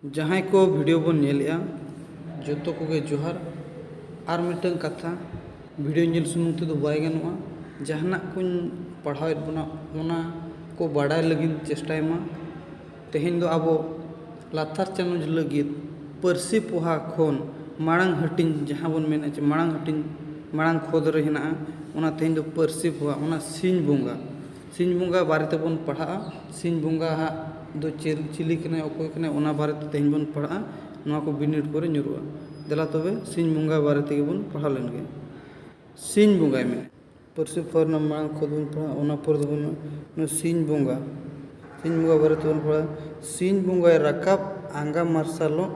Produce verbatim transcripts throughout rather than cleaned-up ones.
ᱡᱟᱦᱟᱸᱭ ᱠᱚ ᱵᱷᱤᱰᱤᱭᱳ ᱵᱚᱱ ᱧᱮᱞᱮᱜᱼᱟ, ᱡᱚᱛᱚ ᱠᱚᱜᱮ ᱡᱚᱦᱟᱨ᱾ ᱟᱨ ᱢᱤᱫᱴᱟᱝ ᱠᱟᱛᱷᱟ, ᱵᱷᱤᱰᱤᱭᱳ ᱧᱮᱞ ᱥᱩᱢᱩᱝ ᱛᱮᱫᱚ ᱵᱟᱭ ᱜᱟᱱᱚᱜᱼᱟ᱾ ᱡᱟᱦᱟᱱᱟᱜ ᱠᱚᱧ ᱯᱟᱲᱦᱟᱣᱮᱫ ᱵᱚᱱᱟ, ᱚᱱᱟ ᱠᱚ ᱵᱟᱰᱟᱭ ᱞᱟᱹᱜᱤᱫ ᱪᱮᱥᱴᱟᱭ ᱢᱟ᱾ ᱛᱮᱦᱮᱧ ᱫᱚ ᱟᱵᱚ ᱞᱟᱛᱟᱨ ᱪᱟᱱᱟᱪ ᱞᱟᱹᱜᱤᱫ ᱯᱟᱹᱨᱥᱤ ᱯᱚᱦᱟ ᱠᱷᱚᱱ ᱢᱟᱲᱟᱝ ᱦᱟᱹᱴᱤᱧ, ᱡᱟᱦᱟᱸ ᱵᱚᱱ ᱢᱮᱱᱟ ᱪᱮ ᱢᱟᱲᱟᱝ ᱦᱟᱹᱴᱤᱧ, ᱢᱟᱲᱟᱝ ᱠᱷᱚᱫ ᱨᱮ ᱦᱮᱱᱟᱜᱼᱟ, ᱚᱱᱟ ᱛᱮᱦᱮᱧ ᱫᱚ ᱯᱟᱹᱨᱥᱤ ᱯᱚᱦᱟ, ᱚᱱᱟ ᱥᱤᱧ ᱵᱚᱸᱜᱟ, ᱥᱤᱧ ᱵᱚᱸᱜᱟ ᱵᱟᱨᱮ ᱛᱮᱵᱚᱱ ᱯᱟᱲᱦᱟᱜᱼᱟ᱾ ᱥᱤᱧ ᱵᱚᱸᱜᱟ ᱦᱟᱸᱜ ᱫᱚ ᱪᱮᱫ, ᱪᱤᱞᱤ ᱠᱟᱱᱟᱭ, ᱚᱠᱚᱭ ᱠᱟᱱᱟᱭ, ᱚᱱᱟ ᱵᱟᱨᱮ ᱛᱮ ᱛᱮᱦᱮᱧ ᱵᱚᱱ ᱯᱟᱲᱦᱟᱜᱼᱟ᱾ ᱱᱚᱣᱟ ᱠᱚ ᱵᱤᱱᱤᱰ ᱠᱚᱨᱮ ᱧᱩᱨᱩᱜᱼᱟ᱾ ᱫᱮᱞᱟ ᱛᱚᱵᱮ ᱥᱤᱧ ᱵᱚᱸᱜᱟ ᱵᱟᱨᱮ ᱛᱮᱜᱮ ᱵᱚᱱ ᱯᱟᱲᱦᱟᱣ ᱞᱮᱱ ᱜᱮ᱾ ᱥᱤᱧ ᱵᱚᱸᱜᱟᱭ ᱢᱮᱱᱟ᱾ ᱯᱟᱹᱨᱥᱤ ᱯᱚᱦᱟ ᱨᱮᱱᱟᱜ ᱢᱟᱲᱟᱝ ᱠᱷᱚᱫ ᱵᱚᱱ ᱯᱟᱲᱦᱟᱜᱼᱟ, ᱚᱱᱟ ᱯᱚᱨᱮ ᱫᱚᱵᱚᱱ ᱱᱚᱣᱟ ᱥᱤᱧ ᱵᱚᱸᱜᱟ, ᱥᱤᱧ ᱵᱚᱸᱜᱟ ᱵᱟᱨᱮ ᱛᱮᱵᱚᱱ ᱯᱟᱲᱦᱟᱜᱼᱟ᱾ ᱥᱤᱧ ᱵᱚᱸᱜᱟᱭ ᱨᱟᱠᱟᱵ, ᱟᱸᱜᱟ ᱢᱟᱨᱥᱟᱞᱚᱜ,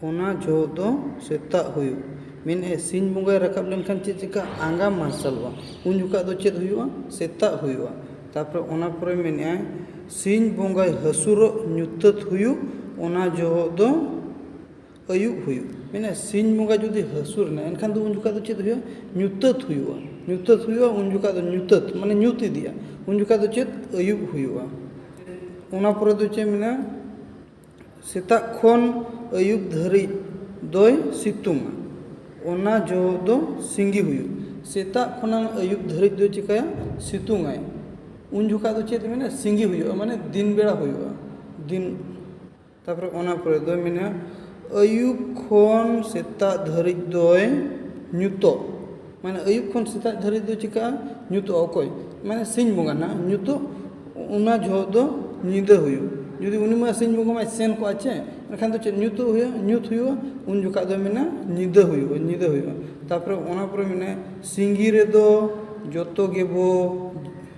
ᱚᱱᱟ ᱡᱚᱦᱚᱜ ᱫᱚ ᱥᱮᱛᱟᱜ ᱦᱩᱭᱩᱜ᱾ ᱢᱮᱱᱮᱫᱼᱟᱭ, ᱥᱤᱧ ᱵᱚᱸᱜᱟᱭ ᱨᱟᱠᱟᱵ ᱞᱮᱱᱠᱷᱟᱱ ᱪᱮᱫ ᱪᱤᱠᱟᱹᱜᱼᱟ? ᱟᱸᱜᱟ ᱢᱟᱨᱥᱟᱞᱚᱜᱼᱟ᱾ ᱩᱱ ᱡᱚᱠᱷᱟᱜ ᱫᱚ ᱪᱮᱫ ᱦᱩᱭᱩᱜᱼᱟ? ᱥᱮᱛᱟᱜ ᱦᱩᱭᱩᱜᱼᱟ᱾ ᱛᱟᱨᱯᱚᱨᱮ ᱚᱱᱟ ᱯᱚᱨᱮ ᱢᱮᱱᱮᱫᱼᱟᱭ, ᱥᱤᱧ ᱵᱚᱸᱜᱟᱭ ᱦᱟᱹᱥᱩᱨᱚᱜ, ᱧᱩᱛᱟᱹᱛ ᱦᱩᱭᱩᱜ, ᱚᱱᱟ ᱡᱚᱦᱚᱜ ᱫᱚ ᱟᱹᱭᱩᱵ ᱦᱩᱭᱩᱜ᱾ ᱢᱮᱱᱮᱫᱼᱟᱭ, ᱥᱤᱧ ᱵᱚᱸᱜᱟ ᱡᱩᱫᱤ ᱦᱟᱹᱥᱩᱨ ᱮᱱᱟ, ᱮᱱᱠᱷᱟᱱ ᱫᱚ ᱩᱱ ᱡᱚᱠᱷᱟᱜ ᱫᱚ ᱪᱮᱫ ᱦᱩᱭᱩᱜᱼᱟ? ᱧᱩᱛᱟᱹᱛ ᱦᱩᱭᱩᱜᱼᱟ᱾ ᱧᱩᱛᱟᱹᱛ ᱦᱩᱭᱩᱜᱼᱟ, ᱩᱱ ᱡᱚᱠᱷᱟᱜ ᱫᱚ ᱧᱩᱛᱟᱹᱛ, ᱢᱟᱱᱮ ᱧᱩᱛ ᱤᱫᱤᱜᱼᱟ᱾ ᱩᱱ ᱡᱚᱠᱷᱟᱜ ᱫᱚ ᱪᱮᱫ? ᱟᱹᱭᱩᱵ ᱦᱩᱭᱩᱜᱼᱟ᱾ ᱚᱱᱟ ᱯᱚᱨᱮ ᱫᱚ ᱪᱮᱫ ᱢᱮᱱᱟᱜᱼᱟ? ᱥᱮᱛᱟᱜ ᱠᱷᱚᱱ ᱟᱹᱭᱩᱵ ᱫᱷᱟᱹᱨᱤᱡ ᱫᱚᱭ ᱥᱤᱛᱩᱝᱟ᱾ ᱚᱱᱟ ᱡᱚᱦᱚᱜ ᱫᱚ ᱥᱤᱸᱜᱤ ᱦᱩᱭᱩᱜ᱾ ᱥᱮᱛᱟᱜ ᱠᱷᱚᱱᱟᱝ ᱟᱹᱭᱩᱵ ᱫᱷᱟᱹᱨᱤᱡ ᱫᱚ ᱪᱤᱠᱟᱹᱭᱟ? ᱥᱤᱛᱩᱝᱟᱭ᱾ ᱩᱱ ᱡᱚᱠᱷᱟᱜ ᱫᱚ ᱪᱮᱫ ᱢᱮᱱᱟ? ᱥᱤᱸᱜᱤ ᱦᱩᱭᱩᱜᱼᱟ, ᱢᱟᱱᱮ ᱫᱤᱱ ᱵᱮᱲᱟ ᱦᱩᱭᱩᱜᱼᱟ᱾ ᱫᱤᱱ, ᱛᱟᱨᱯᱚᱨᱮ ᱚᱱᱟ ᱯᱚᱨᱮ ᱫᱚ ᱢᱮᱱᱟ, ᱟᱹᱭᱩᱵ ᱠᱷᱚᱱ ᱥᱮᱛᱟᱜ ᱫᱷᱟᱹᱨᱤᱡ ᱫᱚᱭ ᱧᱩᱛᱚᱜ᱾ ᱢᱟᱱᱮ ᱟᱹᱭᱩᱵ ᱠᱷᱚᱱ ᱥᱮᱛᱟᱜ ᱫᱷᱟᱹᱨᱤᱡ ᱫᱚ ᱪᱤᱠᱟᱹᱜᱼᱟ? ᱧᱩᱛᱚᱜᱼᱟ᱾ ᱚᱠᱚᱭ? ᱢᱟᱱᱮ ᱥᱤᱧ ᱵᱚᱸᱜᱟ ᱱᱟᱦᱟᱜ ᱧᱩᱛᱚᱜ, ᱚᱱᱟ ᱡᱚᱦᱚᱜ ᱫᱚ ᱧᱤᱫᱟᱹ ᱦᱩᱭᱩᱜ᱾ ᱡᱩᱫᱤ ᱩᱱᱤ ᱢᱟ ᱥᱤᱧ ᱵᱚᱸᱜᱟ ᱢᱟᱭ ᱥᱮᱱ ᱠᱚᱜᱼᱟ ᱪᱮ, ᱮᱱᱠᱷᱟᱱ ᱫᱚ ᱪᱮᱫ ᱧᱩᱛᱚᱜ ᱦᱩᱭᱩᱜᱼᱟ? ᱧᱩᱛ ᱦᱩᱭᱩᱜᱼᱟ᱾ ᱩᱱ ᱡᱚᱠᱷᱟᱜ ᱫᱚ ᱢᱮᱱᱟ ᱧᱤᱫᱟᱹ ᱦᱩᱭᱩᱜᱼᱟ, ᱧᱤᱫᱟᱹ ᱦᱩᱭᱩᱜᱼᱟ᱾ ᱛᱟᱨᱯᱚᱨᱮ ᱚᱱᱟ ᱯᱚᱨᱮ ᱢᱮᱱᱟ, ᱥᱤᱸᱜᱤ ᱨᱮᱫᱚ ᱡᱚᱛᱚ ᱜᱮᱵᱚ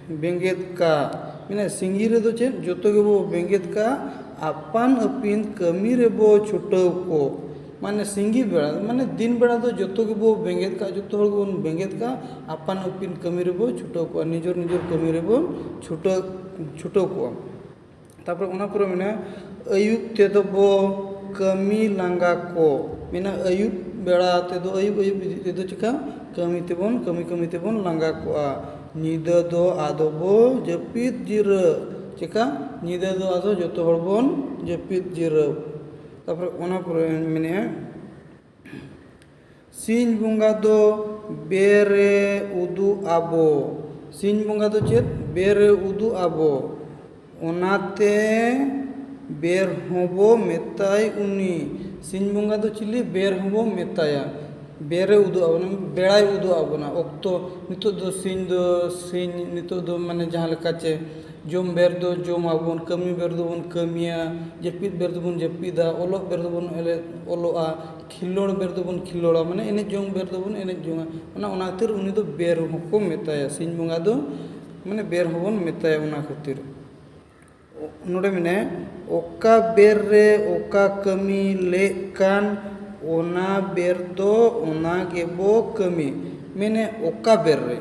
ᱵᱮᱸᱜᱮᱫ ᱠᱟᱜ᱾ ᱢᱮᱱᱟ ᱥᱤᱸᱜᱤ ᱨᱮᱫᱚ ᱪᱮᱫ? ᱡᱚᱛᱚ ᱜᱮᱵᱚ ᱵᱮᱸᱜᱮᱫ ᱠᱟᱜ, ᱟᱯᱟᱱ ᱟᱹᱯᱤᱱ ᱠᱟᱹᱢᱤ ᱨᱮᱵᱚ ᱪᱷᱩᱴᱟᱹᱣ ᱠᱚ᱾ ᱢᱟᱱᱮ ᱥᱤᱸᱜᱤ ᱵᱮᱲᱟ, ᱢᱟᱱᱮ ᱫᱤᱱ ᱵᱮᱲᱟ ᱫᱚ ᱡᱚᱛᱚ ᱜᱮᱵᱚ ᱵᱮᱸᱜᱮᱫ ᱠᱟᱜ, ᱡᱚᱛᱚ ᱦᱚᱲ ᱜᱮᱵᱚᱱ ᱵᱮᱸᱜᱮᱫ ᱠᱟᱜ, ᱟᱯᱟᱱ ᱟᱹᱯᱤᱱ ᱠᱟᱹᱢᱤ ᱨᱮᱵᱚ ᱪᱷᱩᱴᱟᱹᱣ ᱠᱚᱜᱼᱟ, ᱱᱤᱡᱚᱨ ᱱᱤᱡᱚᱨ ᱠᱟᱹᱢᱤ ᱨᱮᱵᱚᱱ ᱪᱷᱩᱴᱟᱹᱣ, ᱪᱷᱩᱴᱟᱹᱣ ᱠᱚᱜᱼᱟ᱾ ᱛᱟᱨᱯᱚᱨᱮ ᱚᱱᱟ ᱯᱚᱨᱮ ᱢᱮᱱᱟᱜᱼᱟ, ᱟᱹᱭᱩᱵ ᱛᱮᱫᱚ ᱵᱚ ᱠᱟᱹᱢᱤ ᱞᱟᱸᱜᱟ ᱠᱚ᱾ ᱢᱮᱱᱟ ᱟᱹᱭᱩᱵ ᱵᱮᱲᱟ ᱛᱮᱫᱚ, ᱟᱹᱭᱩᱵ ᱟᱹᱭᱩᱵ ᱤᱫᱤ ᱛᱮᱫᱚ ᱪᱤᱠᱟ? ᱠᱟᱹᱢᱤ ᱛᱮᱵᱚᱱ, ᱠᱟᱹᱢᱤ ᱠᱟᱹᱢᱤ ᱛᱮᱵᱚᱱ ᱞᱟᱸᱜᱟ ᱠᱚᱜᱼᱟ᱾ ᱧᱤᱫᱟᱹ ᱫᱚ ᱟᱫᱚ ᱵᱚ ᱡᱟᱹᱯᱤᱫ ᱡᱤᱨᱟᱹᱜ᱾ ᱪᱮᱠᱟ? ᱧᱤᱫᱟᱹ ᱫᱚ ᱟᱫᱚ ᱡᱚᱛᱚ ᱦᱚᱲ ᱵᱚᱱ ᱡᱟᱹᱯᱤᱫ ᱡᱤᱨᱟᱹᱣ᱾ ᱛᱟᱯᱚᱨᱮ ᱚᱱᱟ ᱯᱚᱨᱮ ᱢᱮᱱᱮᱜᱼᱟ, ᱥᱤᱧ ᱵᱚᱸᱜᱟ ᱫᱚ ᱵᱮᱨᱮ ᱩᱫᱩᱜ ᱟᱵᱚ᱾ ᱥᱤᱧ ᱵᱚᱸᱜᱟ ᱫᱚ ᱪᱮᱫ? ᱵᱮᱨᱮ ᱩᱫᱩᱜ ᱟᱵᱚ᱾ ᱚᱱᱟᱛᱮ ᱵᱮᱨ ᱦᱚᱸᱵᱚ ᱢᱮᱛᱟᱭ ᱩᱱᱤ᱾ ᱥᱤᱧ ᱵᱚᱸᱜᱟ ᱫᱚ ᱪᱤᱞᱤ? ᱵᱮᱨ ᱦᱚᱸᱵᱚ ᱢᱮᱛᱟᱭᱟ᱾ ᱵᱮᱨᱮ ᱩᱫᱩᱜ ᱟᱵᱚᱱᱟ, ᱵᱮᱲᱟᱭ ᱩᱫᱩᱜ ᱟᱵᱚᱱᱟ᱾ ᱚᱠᱛᱚ, ᱱᱤᱛᱚᱜ ᱫᱚ ᱥᱤᱧ ᱫᱚ ᱥᱤᱧ, ᱱᱤᱛᱚᱜ ᱫᱚ ᱢᱟᱱᱮ ᱡᱟᱦᱟᱸ ᱞᱮᱠᱟ ᱪᱮ ᱡᱚᱢ ᱵᱮᱨ ᱫᱚ ᱡᱚᱢ ᱟᱵᱚᱱ, ᱠᱟᱹᱢᱤ ᱵᱮᱨ ᱫᱚᱵᱚᱱ ᱠᱟᱹᱢᱤᱭᱟ, ᱡᱟᱹᱯᱤᱫ ᱵᱮᱨ ᱫᱚᱵᱚᱱ ᱡᱟᱹᱯᱤᱫᱟ, ᱚᱞᱚᱜ ᱵᱮᱨ ᱫᱚᱵᱚᱱ ᱚᱞᱮ-, ᱚᱞᱚᱜᱼᱟ, ᱠᱷᱮᱞᱳᱲ ᱵᱮᱨ ᱫᱚᱵᱚᱱ ᱠᱷᱮᱞᱳᱲᱟ, ᱢᱟᱱᱮ ᱮᱱᱮᱡ ᱡᱚᱝ ᱵᱮᱨ ᱫᱚᱵᱚᱱ ᱮᱱᱮᱡ ᱡᱚᱝᱟ᱾ ᱚᱱᱟ, ᱚᱱᱟ ᱠᱷᱟᱹᱛᱤᱨ ᱩᱱᱤ ᱫᱚ ᱵᱮᱨ ᱦᱚᱸᱠᱚ ᱢᱮᱛᱟᱭᱟ, ᱥᱤᱧ ᱵᱚᱸᱜᱟ ᱫᱚ ᱢᱟᱱᱮ ᱵᱮᱨ ᱦᱚᱸᱵᱚᱱ ᱢᱮᱛᱟᱭᱟ ᱚᱱᱟ ᱠᱷᱟᱹᱛᱤᱨ᱾ ᱱᱚᱰᱮ ᱢᱮᱱᱟᱭᱟ, ᱚᱠᱟ ᱵᱮᱨ ᱨᱮ ᱚᱠᱟ ᱠᱟᱹᱢᱤ ᱞᱮᱜ ᱠᱟᱱ, ᱚᱱᱟ ᱵᱮᱨ ᱫᱚ ᱚᱱᱟ ᱜᱮᱵᱚ ᱠᱟᱹᱢᱤ᱾ ᱢᱮᱱᱮ ᱚᱠᱟ ᱵᱮᱨ ᱨᱮ,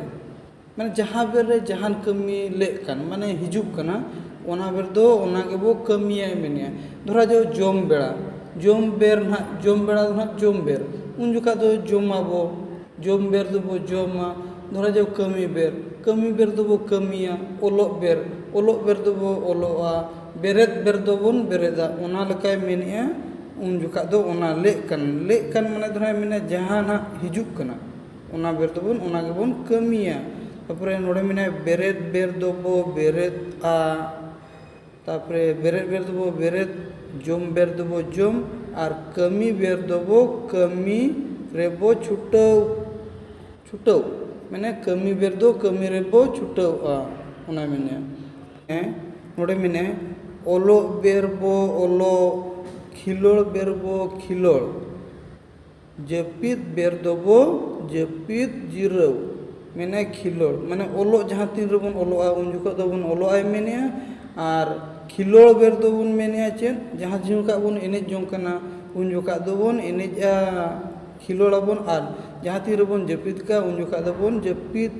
ᱢᱟᱱᱮ ᱡᱟᱦᱟᱸ ᱵᱮᱨ ᱨᱮ ᱡᱟᱦᱟᱱ ᱠᱟᱹᱢᱤ ᱞᱮᱜ ᱠᱟᱱ, ᱢᱟᱱᱮ ᱦᱤᱡᱩᱜ ᱠᱟᱱᱟ, ᱚᱱᱟ ᱵᱮᱨ ᱫᱚ ᱚᱱᱟ ᱜᱮᱵᱚ ᱠᱟᱹᱢᱤᱭᱟ ᱢᱮᱱᱮᱜᱼᱟ᱾ ᱫᱷᱚᱨᱟ ᱡᱟᱣ ᱡᱚᱢ ᱵᱮᱲᱟ, ᱡᱚᱢ ᱵᱮᱨ ᱱᱟᱦᱟᱜ, ᱡᱚᱢ ᱵᱮᱲᱟ ᱫᱚ ᱱᱟᱦᱟᱜ ᱡᱚᱢ ᱵᱮᱨ, ᱩᱱ ᱡᱚᱠᱷᱟᱜ ᱫᱚ ᱡᱚᱢᱟᱵᱚ, ᱡᱚᱢ ᱵᱮᱨ ᱫᱚᱵᱚ ᱡᱚᱢᱟ᱾ ᱫᱷᱚᱨᱟ ᱡᱟᱣ ᱠᱟᱹᱢᱤ ᱵᱮᱨ, ᱠᱟᱹᱢᱤ ᱵᱮᱨ ᱫᱚᱵᱚ ᱠᱟᱹᱢᱤᱭᱟ᱾ ᱚᱞᱚᱜ ᱵᱮᱨ, ᱚᱞᱚᱜ ᱵᱮᱨ ᱫᱚᱵᱚ ᱚᱞᱚᱜᱼᱟ᱾ ᱵᱮᱨᱮᱫ ᱵᱮᱨ ᱫᱚᱵᱚᱱ ᱵᱮᱨᱮᱫᱟ᱾ ᱚᱱᱟ ᱞᱮᱠᱟᱭ ᱢᱮᱱᱮᱜᱼᱟ, ᱩᱱ ᱡᱚᱠᱷᱟᱜ ᱫᱚ ᱚᱱᱟ ᱞᱮᱜ ᱠᱟᱱ, ᱞᱮᱜ ᱠᱟᱱ ᱢᱟᱱᱮ ᱫᱷᱚᱨᱟᱭ ᱢᱮᱱᱟ ᱡᱟᱦᱟᱸ ᱱᱟᱦᱟᱜ ᱦᱤᱡᱩᱜ ᱠᱟᱱᱟ, ᱚᱱᱟ ᱵᱮᱨ ᱫᱚᱵᱚᱱ, ᱚᱱᱟ ᱜᱮᱵᱚᱱ ᱠᱟᱹᱢᱤᱭᱟ᱾ ᱛᱟᱨᱯᱚᱨᱮ ᱱᱚᱰᱮ ᱢᱮᱱᱟᱭᱟ, ᱵᱮᱨᱮᱫ ᱵᱮᱨ ᱫᱚᱵᱚ ᱵᱮᱨᱮᱫᱼᱟ᱾ ᱛᱟᱨᱯᱚᱨᱮ ᱵᱮᱨᱮᱫ ᱵᱮᱨ ᱫᱚᱵᱚ ᱵᱮᱨᱮᱫ, ᱡᱚᱢ ᱵᱮᱨ ᱫᱚᱵᱚ ᱡᱚᱢ, ᱟᱨ ᱠᱟᱹᱢᱤ ᱵᱮᱨ ᱫᱚᱵᱚ ᱠᱟᱹᱢᱤ ᱨᱮᱵᱚ ᱪᱷᱩᱴᱟᱹᱣ, ᱪᱷᱩᱴᱟᱹᱣ᱾ ᱢᱟᱱᱮ ᱠᱟᱹᱢᱤ ᱵᱮᱨ ᱫᱚ ᱠᱟᱹᱢᱤ ᱨᱮᱵᱚ ᱪᱷᱩᱴᱟᱹᱣᱼᱟ, ᱚᱱᱟ ᱢᱮᱱᱟᱭᱟ᱾ ᱦᱮᱸ, ᱱᱚᱰᱮ ᱢᱮᱱᱟᱭᱟ, ᱚᱞᱚᱜ ᱵᱮᱨ ᱵᱚ ᱚᱞᱚᱜ, ᱠᱷᱮᱞᱳᱲ ᱵᱮᱨ ᱵᱚ ᱠᱷᱮᱞᱳᱲ, ᱡᱟᱹᱯᱤᱫ ᱵᱮᱨ ᱫᱚᱵᱚ ᱡᱟᱹᱯᱤᱫ ᱡᱤᱨᱟᱹᱣ᱾ ᱢᱮᱱᱟᱭ ᱠᱷᱮᱞᱳᱲ, ᱢᱟᱱᱮ ᱚᱞᱚᱜ ᱡᱟᱦᱟᱸ ᱛᱤᱱ ᱨᱮᱵᱚᱱ ᱚᱞᱚᱜᱼᱟ, ᱩᱱ ᱡᱚᱠᱷᱚᱱ ᱫᱚᱵᱚᱱ ᱚᱞᱚᱜᱼᱟᱭ ᱢᱮᱱᱮᱜᱼᱟ᱾ ᱟᱨ ᱠᱷᱮᱞᱳᱲ ᱵᱮᱨ ᱫᱚᱵᱚᱱ ᱢᱮᱱᱮᱜᱼᱟ ᱪᱮᱫ? ᱡᱟᱦᱟᱸ ᱡᱚᱠᱷᱚᱱ ᱵᱚᱱ ᱮᱱᱮᱡ ᱡᱚᱝ ᱠᱟᱱᱟ, ᱩᱱ ᱡᱚᱠᱷᱚᱱ ᱫᱚᱵᱚᱱ ᱮᱱᱮᱡᱼᱟ, ᱠᱷᱮᱞᱳᱲ ᱟᱵᱚᱱ᱾ ᱟᱨ ᱡᱟᱦᱟᱸ ᱛᱤᱱ ᱨᱮᱵᱚᱱ ᱡᱟᱹᱯᱤᱫ ᱠᱟᱜᱼᱟ, ᱩᱱ ᱡᱚᱠᱷᱚᱱ ᱫᱚᱵᱚᱱ ᱡᱟᱹᱯᱤᱫ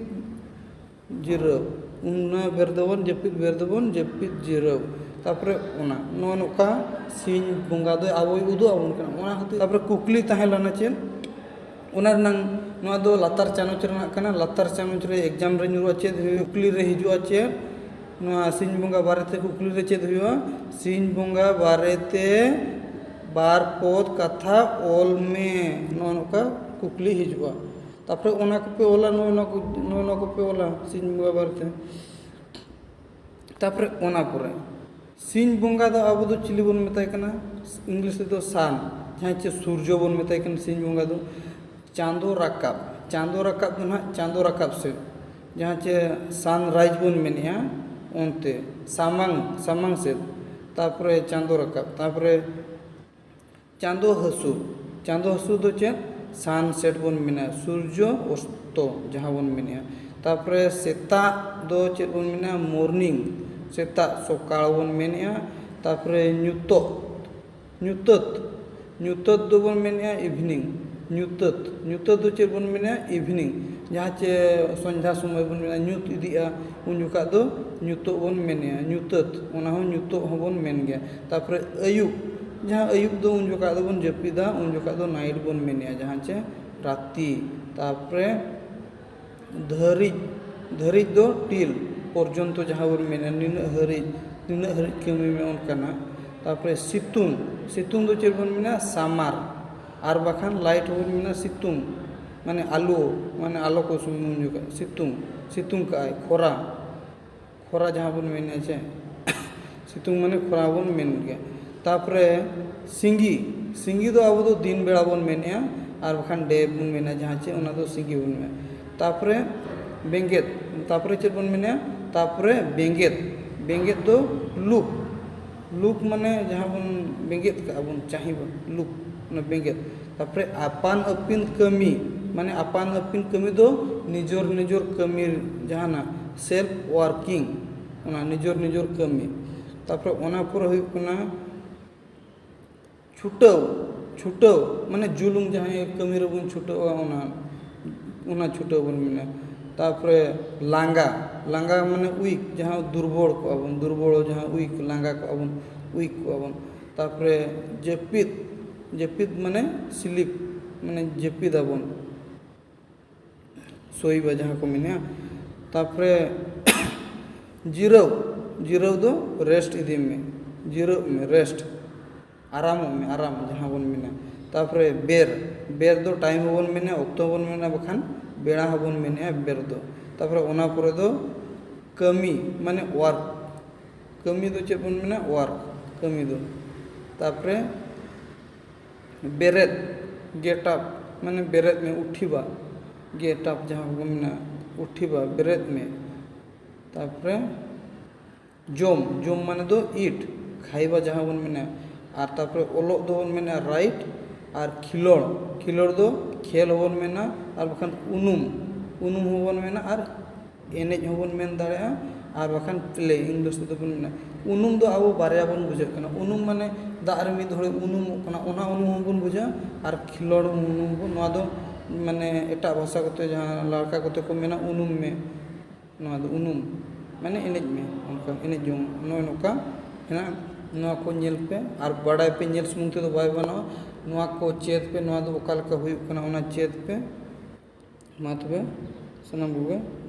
ᱡᱤᱨᱟᱹᱣ᱾ ᱚᱱᱟ ᱵᱮᱨ ᱫᱚᱵᱚᱱ ᱡᱟᱹᱯᱤᱫ, ᱵᱮᱨ ᱫᱚᱵᱚᱱ ᱡᱟᱹᱯᱤᱫ ᱡᱤᱨᱟᱹᱣ᱾ ᱛᱟᱨᱯᱚᱨᱮ ᱚᱱᱟ, ᱱᱚᱜᱼᱚ ᱱᱚᱝᱠᱟ ᱥᱤᱧ ᱵᱚᱸᱜᱟ ᱫᱚᱭ ᱟᱵᱚᱭ ᱩᱫᱩᱜ ᱟᱵᱚᱱ ᱠᱟᱱᱟ᱾ ᱚᱱᱟ ᱠᱷᱟᱹᱛᱤᱨ ᱛᱟᱨᱯᱚᱨᱮ ᱠᱩᱠᱞᱤ ᱛᱟᱦᱮᱸ ᱞᱮᱱᱟ ᱪᱮᱫ? ᱚᱱᱟ ᱨᱮᱱᱟᱝ, ᱱᱚᱣᱟ ᱫᱚ ᱞᱟᱛᱟᱨ ᱪᱟᱱᱟᱪ ᱨᱮᱱᱟᱜ ᱠᱟᱱᱟ, ᱞᱟᱛᱟᱨ ᱪᱟᱱᱟᱪ ᱨᱮ exam ᱨᱮ ᱧᱩᱨᱩᱜᱼᱟ ᱪᱮᱫ ᱦᱩᱭᱩᱜ, ᱠᱩᱠᱞᱤ ᱨᱮ ᱦᱤᱡᱩᱜᱼᱟ ᱪᱮᱫ? ᱱᱚᱣᱟ ᱥᱤᱧ ᱵᱚᱸᱜᱟ ᱵᱟᱨᱮᱛᱮ ᱠᱩᱠᱞᱤ ᱨᱮ ᱪᱮᱫ ᱦᱩᱭᱩᱜᱼᱟ? ᱥᱤᱧ ᱵᱚᱸᱜᱟ ᱵᱟᱨᱮᱛᱮ ᱵᱟᱨ ᱯᱚᱫ ᱠᱟᱛᱷᱟ ᱚᱞ ᱢᱮ, ᱱᱚᱜᱼᱚ ᱱᱚᱝᱠᱟ ᱠᱩᱠᱞᱤ ᱦᱤᱡᱩᱜᱼᱟ᱾ ᱛᱟᱯᱚᱨᱮ ᱚᱱᱟ ᱠᱚᱯᱮ ᱚᱞᱟ, ᱱᱚᱜᱼᱚ ᱱᱚᱣᱟ ᱠᱚ, ᱱᱚᱜᱼᱚ ᱱᱚᱣᱟ ᱠᱚᱯᱮ ᱚᱞᱟ ᱥᱤᱧ ᱵᱚᱸᱜᱟ ᱵᱟᱨᱮᱛᱮ᱾ ᱛᱟᱯᱚᱨᱮ ᱚᱱᱟ ᱯᱚᱨᱮ ᱥᱤᱧ ᱵᱚᱸᱜᱟ ᱫᱚ ᱟᱵᱚ ᱫᱚ ᱪᱤᱞᱤ ᱵᱚᱱ ᱢᱮᱛᱟᱭ ᱠᱟᱱᱟ? ᱤᱝᱞᱤᱥ ᱛᱮᱫᱚ ᱥᱟᱱ, ᱡᱟᱦᱟᱸᱭ ᱪᱮ ᱥᱩᱨᱡᱚ ᱵᱚᱱ ᱢᱮᱛᱟᱭ ᱠᱟᱱᱟ ᱥᱤᱧ ᱵᱚᱸᱜᱟ ᱫᱚ᱾ ᱪᱟᱸᱫᱚ ᱨᱟᱠᱟᱵ, ᱪᱟᱸᱫᱚ ᱨᱟᱠᱟᱵ ᱫᱚ ᱱᱟᱦᱟᱜ ᱪᱟᱸᱫᱚ ᱨᱟᱠᱟᱵ ᱥᱮᱫ, ᱡᱟᱦᱟᱸ ᱪᱮ ᱥᱟᱱᱨᱟᱭᱤᱡᱽ ᱵᱚᱱ ᱢᱮᱱᱮᱜᱼᱟ, ᱚᱱᱛᱮ ᱥᱟᱢᱟᱝ, ᱥᱟᱢᱟᱝ ᱥᱮᱫ᱾ ᱛᱟᱯᱚᱨᱮ ᱪᱟᱸᱫᱚ ᱨᱟᱠᱟᱵ, ᱛᱟᱯᱚᱨᱮ ᱪᱟᱸᱫᱚ ᱦᱟᱹᱥᱩᱨ, ᱪᱟᱸᱫᱚ ᱦᱟᱹᱥᱩᱨ ᱫᱚ ᱪᱮᱫ? ᱥᱟᱱᱥᱮᱴ ᱵᱚᱱ ᱢᱮᱱᱟ, ᱥᱩᱨᱡᱚ ᱚᱥᱛᱚ ᱡᱟᱦᱟᱸ ᱵᱚᱱ ᱢᱮᱱᱮᱜᱼᱟ᱾ ᱛᱟᱯᱚᱨᱮ ᱥᱮᱛᱟᱜ ᱫᱚ ᱪᱮᱫ ᱵᱚᱱ ᱢᱮᱱᱟ? ᱢᱚᱨᱱᱤᱝ, ᱥᱮᱛᱟᱜ ᱥᱚᱠᱟᱞ ᱵᱚᱱ ᱢᱮᱱᱮᱜᱼᱟ᱾ ᱛᱟᱯᱚᱨᱮ ᱧᱩᱛᱚᱜ, ᱧᱩᱛᱟᱹᱛ, ᱧᱩᱛᱟᱹᱛ ᱫᱚᱵᱚᱱ ᱢᱮᱱᱮᱜᱼᱟ ᱤᱵᱷᱤᱱᱤᱝ᱾ ᱧᱩᱛᱟᱹᱛ, ᱧᱩᱛᱟᱹᱛ ᱫᱚ ᱪᱮᱫ ᱵᱚᱱ ᱢᱮᱱᱮᱜᱼᱟ? ᱤᱵᱷᱤᱱᱤᱝ᱾ ᱡᱟᱦᱟᱸ ᱪᱮ ᱥᱚᱱᱫᱷᱟ ᱥᱚᱢᱚᱭ ᱵᱚᱱ ᱢᱮᱱᱟ, ᱧᱩᱛ ᱤᱫᱤᱜᱼᱟ, ᱩᱱ ᱡᱚᱠᱷᱟᱜ ᱫᱚ ᱧᱩᱛᱚᱜ ᱵᱚᱱ ᱢᱮᱱᱮᱜᱼᱟ, ᱧᱩᱛᱟᱹᱛ, ᱚᱱᱟ ᱦᱚᱸ ᱧᱩᱛᱚᱜ ᱦᱚᱸᱵᱚᱱ ᱢᱮᱱ ᱜᱮᱭᱟ᱾ ᱛᱟᱯᱚᱨᱮ ᱟᱹᱭᱩᱵ, ᱡᱟᱦᱟᱸ ᱟᱹᱭᱩᱵ ᱫᱚ ᱩᱱ ᱡᱚᱠᱷᱟᱜ ᱫᱚᱵᱚᱱ ᱡᱟᱹᱯᱤᱫᱟ, ᱩᱱ ᱡᱚᱠᱷᱟᱜ ᱫᱚ ᱱᱟᱭᱤᱴ ᱵᱚᱱ ᱢᱮᱱᱮᱜᱼᱟ, ᱡᱟᱦᱟᱸ ᱪᱮ ᱨᱟᱛᱤ᱾ ᱛᱟᱯᱚᱨᱮ ᱫᱷᱟᱹᱨᱤᱡ, ᱫᱷᱟᱹᱨᱤᱡ ᱫᱚ ᱴᱤᱞ ᱯᱚᱨᱡᱚᱱᱛᱚ ᱡᱟᱦᱟᱸ ᱵᱚᱱ ᱢᱮᱱᱟ, ᱱᱤᱱᱟᱹᱜ ᱦᱟᱹᱨᱤᱡ, ᱱᱤᱱᱟᱹᱜ ᱦᱟᱹᱨᱤᱡ ᱠᱟᱹᱢᱤ ᱢᱮ ᱚᱱᱠᱟᱱᱟᱜ᱾ ᱛᱟᱯᱚᱨᱮ ᱥᱤᱛᱩᱝ, ᱥᱤᱛᱩᱝ ᱫᱚ ᱪᱮᱫ ᱵᱚᱱ ᱢᱮᱱᱟ? ᱥᱟᱢᱟᱨ, ᱟᱨ ᱵᱟᱠᱷᱟᱱ ᱞᱟᱭᱤᱴ ᱦᱚᱸᱵᱚᱱ ᱢᱮᱱᱟ ᱥᱤᱛᱩᱝ, ᱢᱟᱱᱮ ᱟᱞᱚ, ᱢᱟᱱᱮ ᱟᱞᱚ ᱠᱚ ᱥᱩᱢᱩᱝ ᱡᱚᱠᱷᱚᱱ ᱥᱤᱛᱩᱝ, ᱥᱤᱛᱩᱝ ᱠᱟᱜᱼᱟᱭ, ᱠᱷᱚᱨᱟ, ᱠᱷᱚᱨᱟ ᱡᱟᱦᱟᱸ ᱵᱚᱱ ᱢᱮᱱᱮᱫᱼᱟ ᱪᱮ, ᱥᱤᱛᱩᱝ ᱢᱟᱱᱮ ᱠᱷᱚᱨᱟ ᱵᱚᱱ ᱢᱮᱱ ᱜᱮᱭᱟ᱾ ᱛᱟᱯᱚᱨᱮ ᱥᱤᱸᱜᱤ, ᱥᱤᱸᱜᱤ ᱫᱚ ᱟᱵᱚ ᱫᱚ ᱫᱤᱱ ᱵᱮᱲᱟ ᱵᱚᱱ ᱢᱮᱱᱮᱫᱼᱟ, ᱟᱨ ᱵᱟᱠᱷᱟᱱ ᱰᱮ ᱵᱚᱱ ᱢᱮᱱᱟ, ᱡᱟᱦᱟᱸ ᱪᱮ ᱚᱱᱟ ᱫᱚ ᱥᱤᱸᱜᱤ ᱵᱚᱱ ᱢᱮᱱᱟ᱾ ᱛᱟᱯᱚᱨᱮ ᱵᱮᱸᱜᱮᱫ, ᱛᱟᱯᱚᱨᱮ ᱪᱮᱫ ᱵᱚᱱ ᱢᱮᱱᱟ? ᱛᱟᱯᱚᱨᱮ ᱵᱮᱸᱜᱮᱫ, ᱵᱮᱸᱜᱮᱫ ᱫᱚ ᱞᱩᱠ, ᱞᱩᱠ ᱢᱟᱱᱮ ᱡᱟᱦᱟᱸ ᱵᱚᱱ ᱵᱮᱸᱜᱮᱫ ᱠᱟᱜᱼᱟ ᱵᱚᱱ, ᱪᱟᱹᱦᱤ ᱵᱚᱱ, ᱞᱩᱠ, ᱚᱱᱟ ᱵᱮᱸᱜᱮᱫ᱾ ᱛᱟᱯᱚᱨᱮ ᱟᱯᱟᱱ ᱟᱹᱯᱤᱱ ᱠᱟᱹᱢᱤ, ᱢᱟᱱᱮ ᱟᱯᱟᱱ ᱟᱹᱯᱤᱱ ᱠᱟᱹᱢᱤ ᱫᱚ ᱱᱤᱡᱚᱨ ᱱᱤᱡᱚᱨ ᱠᱟᱹᱢᱤ, ᱡᱟᱦᱟᱱᱟᱜ ᱥᱮᱞᱯ ᱳᱣᱟᱨᱠᱤᱝ, ᱚᱱᱟ ᱱᱤᱡᱚᱨ ᱱᱤᱡᱚᱨ ᱠᱟᱹᱢᱤ᱾ ᱛᱟᱯᱚᱨᱮ ᱚᱱᱟ ᱯᱚᱨᱮ ᱦᱩᱭᱩᱜ ᱠᱟᱱᱟ ᱪᱷᱩᱴᱟᱹᱣ, ᱪᱷᱩᱴᱟᱹᱣ ᱢᱟᱱᱮ ᱡᱩᱞᱩᱝ, ᱡᱟᱦᱟᱸᱭ ᱠᱟᱹᱢᱤ ᱨᱮᱵᱚᱱ ᱪᱷᱩᱴᱟᱹᱣᱟ, ᱚᱱᱟ, ᱚᱱᱟ ᱪᱷᱩᱴᱟᱹᱣ ᱵᱚᱱ ᱢᱮᱱᱟ᱾ ᱛᱟᱯᱚᱨᱮ ᱞᱟᱸᱜᱟ, ᱞᱟᱸᱜᱟ ᱢᱟᱱᱮ ᱩᱭᱤᱠ, ᱡᱟᱦᱟᱸ ᱫᱩᱨᱵᱚᱞ ᱠᱚᱜᱼᱟ ᱵᱚᱱ, ᱫᱩᱨᱵᱚᱞ ᱡᱟᱦᱟᱸ ᱩᱭᱤᱠ, ᱞᱟᱸᱜᱟ ᱠᱚᱜᱼᱟ ᱵᱚᱱ, ᱩᱭᱤᱠ ᱠᱚᱜᱼᱟ ᱵᱚᱱ᱾ ᱛᱟᱯᱚᱨᱮ ᱡᱟᱹᱯᱤᱫ, ᱡᱟᱹᱯᱤᱫ ᱢᱟᱱᱮ ᱥᱤᱞᱤᱯ, ᱢᱟᱱᱮ ᱡᱟᱹᱯᱤᱫ ᱟᱵᱚᱱ, ᱥᱳᱭᱵᱟ ᱡᱟᱦᱟᱸ ᱠᱚ ᱢᱮᱱᱟ᱾ ᱛᱟᱯᱚᱨᱮ ᱡᱤᱨᱟᱹᱣ, ᱡᱤᱨᱟᱹᱣ ᱫᱚ ᱨᱮᱥᱴ ᱤᱫᱤ ᱢᱮ, ᱡᱤᱨᱟᱹᱜ ᱢᱮ, ᱨᱮᱥᱴ, ᱟᱨᱟᱢᱚᱜ ᱢᱮ, ᱟᱨᱟᱢ ᱡᱟᱦᱟᱸ ᱵᱚᱱ ᱢᱮᱱᱟ᱾ ᱛᱟᱨᱯᱚᱨᱮ ᱵᱮᱨ, ᱵᱮᱨ ᱫᱚ ᱴᱟᱭᱤᱢ ᱦᱚᱸᱵᱚᱱ ᱢᱮᱱᱟ, ᱚᱠᱛᱚ ᱦᱚᱸᱵᱚᱱ ᱢᱮᱱᱟ, ᱵᱟᱠᱷᱟᱱ ᱵᱮᱲᱟ ᱦᱚᱸᱵᱚᱱ ᱢᱮᱱᱮᱜᱼᱟ ᱵᱮᱨ ᱫᱚ᱾ ᱛᱟᱨᱯᱚᱨᱮ ᱚᱱᱟ ᱯᱚᱨᱮ ᱫᱚ ᱠᱟᱹᱢᱤ, ᱢᱟᱱᱮ ᱳᱣᱟᱨᱠ, ᱠᱟᱹᱢᱤ ᱫᱚ ᱪᱮᱫ ᱵᱚᱱ ᱢᱮᱱᱟ? ᱳᱣᱟᱨᱠ, ᱠᱟᱹᱢᱤ ᱫᱚ᱾ ᱛᱟᱨᱯᱚᱨᱮ ᱵᱮᱨᱮᱫ, ᱜᱮᱴ ᱟᱯ, ᱢᱟᱱᱮ ᱵᱮᱨᱮᱫ ᱢᱮ, ᱩᱴᱷᱤᱵᱟ, ᱜᱮᱴ ᱟᱯ ᱡᱟᱦᱟᱸ ᱵᱚᱱ ᱢᱮᱱᱟ, ᱩᱴᱷᱤᱵᱟ, ᱵᱮᱨᱮᱫ ᱢᱮ᱾ ᱛᱟᱨᱯᱚᱨᱮ ᱡᱚᱢ, ᱡᱚᱢ ᱢᱟᱱᱮ ᱫᱚ ᱤᱴ, ᱠᱷᱟᱭᱵᱟ ᱡᱟᱦᱟᱸ ᱵᱚᱱ ᱢᱮᱱᱟ᱾ ᱟᱨ ᱛᱟᱨᱯᱚᱨᱮ ᱚᱞᱚᱜ ᱫᱚᱵᱚᱱ ᱢᱮᱱᱟ ᱨᱟᱭᱤᱴ, ᱟᱨ ᱠᱷᱮᱞᱳᱲ, ᱠᱷᱮᱞᱳᱲ ᱫᱚ ᱠᱷᱮᱞ ᱦᱚᱸᱵᱚᱱ ᱢᱮᱱᱟ, ᱟᱨ ᱵᱟᱠᱷᱟᱱ ᱩᱱᱩᱢ, ᱩᱱᱩᱢ ᱦᱚᱸᱵᱚᱱ ᱢᱮᱱᱟ, ᱟᱨ ᱮᱱᱮᱡ ᱦᱚᱸᱵᱚᱱ ᱢᱮᱱ ᱫᱟᱲᱮᱭᱟᱜᱼᱟ, ᱟᱨ ᱵᱟᱠᱷᱟᱱ ᱯᱞᱮ, ᱤᱝᱞᱤᱥ ᱛᱮᱫᱚ ᱵᱚᱱ ᱢᱮᱱᱟ᱾ ᱩᱱᱩᱢ ᱫᱚ ᱟᱵᱚ ᱵᱟᱨᱭᱟ ᱵᱚᱱ ᱵᱩᱡᱷᱟᱹᱜ ᱠᱟᱱᱟ᱾ ᱩᱱᱩᱢ ᱢᱟᱱᱮ ᱫᱟᱜ ᱨᱮ ᱢᱤᱫ ᱦᱚᱲᱮ ᱩᱱᱩᱢᱚᱜ ᱠᱟᱱᱟ, ᱚᱱᱟ ᱩᱱᱩᱢ ᱦᱚᱸᱵᱚᱱ ᱵᱩᱡᱷᱟᱹᱜᱼᱟ, ᱟᱨ ᱠᱷᱮᱞᱳᱲ ᱩᱱᱩᱢ ᱵᱚᱱ, ᱱᱚᱣᱟ ᱫᱚ ᱢᱟᱱᱮ ᱮᱴᱟᱜ ᱵᱷᱟᱥᱟ ᱠᱚᱛᱮ ᱡᱟᱦᱟᱸ ᱞᱟᱲᱠᱟ ᱠᱚᱛᱮ ᱠᱚ ᱢᱮᱱᱟ ᱩᱱᱩᱢ ᱢᱮ, ᱱᱚᱣᱟ ᱫᱚ ᱩᱱᱩᱢ ᱢᱟᱱᱮ ᱮᱱᱮᱡ ᱢᱮ, ᱚᱱᱠᱟ ᱮᱱᱮᱡ ᱡᱚᱝ, ᱱᱚᱜᱼᱚ ᱱᱚᱝᱠᱟ ᱦᱮᱱᱟᱜᱼᱟ᱾ ᱱᱚᱣᱟ ᱠᱚ ᱧᱮᱞ ᱯᱮ ᱟᱨ ᱵᱟᱲᱟᱭ ᱯᱮ, ᱧᱮᱞ ᱥᱩᱢᱩᱝ ᱛᱮᱫᱚ ᱵᱟᱭ ᱜᱟᱱᱚᱜᱼᱟ᱾ ᱱᱚᱣᱟ ᱠᱚ ᱪᱮᱫ ᱯᱮ, ᱱᱚᱣᱟ ᱫᱚ ᱚᱠᱟ ᱞᱮᱠᱟ ᱦᱩᱭᱩᱜ ᱠᱟᱱᱟ ᱚᱱᱟ ᱪᱮᱫ ᱯᱮ᱾ ᱢᱟ ᱛᱚᱵᱮ ᱥᱟᱱᱟᱢ ᱠᱚᱜᱮ